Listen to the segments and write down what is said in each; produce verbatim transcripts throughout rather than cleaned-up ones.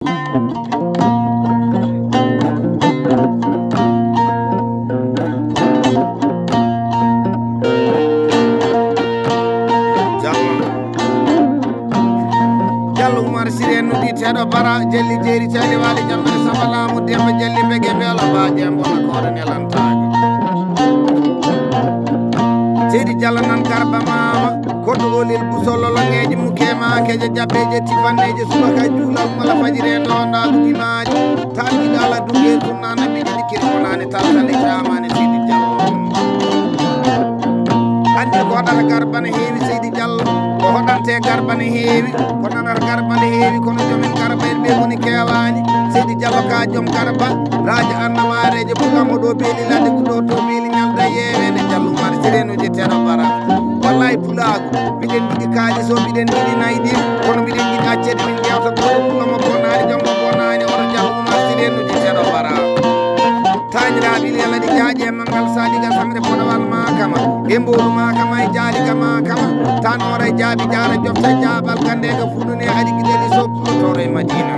Jallo Umar Sire noddi teɗo bara jelli jeeri cali wali jamɓe sama laamu demba jelli mbege mbela ba jembo na koore nelantaga. Seydi Jallo nan garba mama koddo olil busolo longeji mukema keje jabbeje tifanneje subaka juula mala fajire do ndagu dimaji tan gidala duge sunna nabi dikir onane tan tan e jamane Seydi Jallo. Andi ko haɗata garba ne heewi Seydi Jallo, ko hoɗante garba ne heewi, ko nanata garba ne heewi, kono jomen garba en ɓe woni keewaani. Seydi Jallo ka joom garba, raaja annamaareejo pulamo ɗo beeli ladde guɗo to beeli ñalda yeeweende Jallo Umar Sire no jetteno bara. Wallahi pulaagu, miɗen njiɗi kaalis o, miɗen njiɗi nayi ɗin, kono miɗen njiɗi accede min ƴewta ɗo pulamo bonaani jonngo bonaani oto Jallo Umar Sire no jetteno bara. Taaniraaɓe ila laɗi jaaƴe e manngal saɗiga samre podawal maakama e mboolu maakama e jaaliga maakama tan ora e jaabi jaara jofta jaabal ganndeega fuɗune aɗi giɗeli soppuɗo toro e madina.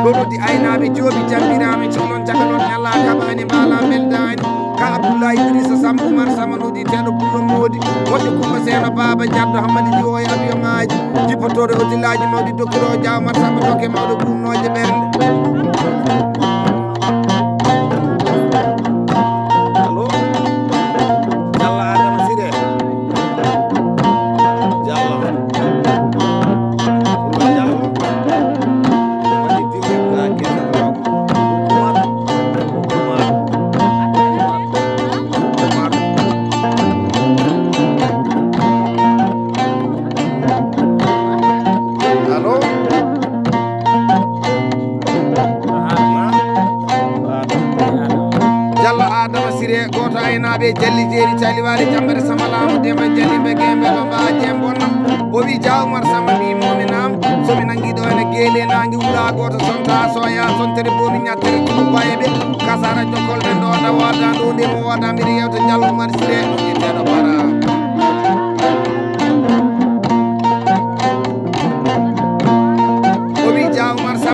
Ɗoɗoɗi aynaaɓe jooɓi jambiraama ciklon cagalon ñalla kaɓaani mbaala mbeldaani ka abdoullahi idrissa sambo umar sama nodi teɗo pullo moodi moƴƴo kumba seeno baaba jaddo hammadi jiwo e avion ŋaaji jippotore hotellaaji mawɗi dokkiroo jaaw mat samba dokke mawɗo gumnooje ɓernde. Allo? Jallo Adama Sire. Jallo. Jallo. Waɗi dille ka kesa ko. Umar. Umar. Umar. Allo? Jallo Adama Sire, gooto aynaaɓe Jalli Jeeri Caliwaali Jambere Sama Laamu Demba Jalli Mbe Gembe Baba Jembo nam. O wi Jaaw Umar Sama mbi momi nam. So mi nangi ɗo ene geele nangi wula gooto sonta soya sontere bomi ñattere tuba e ɓe kasara jokkol ɓe ɗo dawa da ɗo nde mo wada mbiɗa yewta Jallo Umar Sire.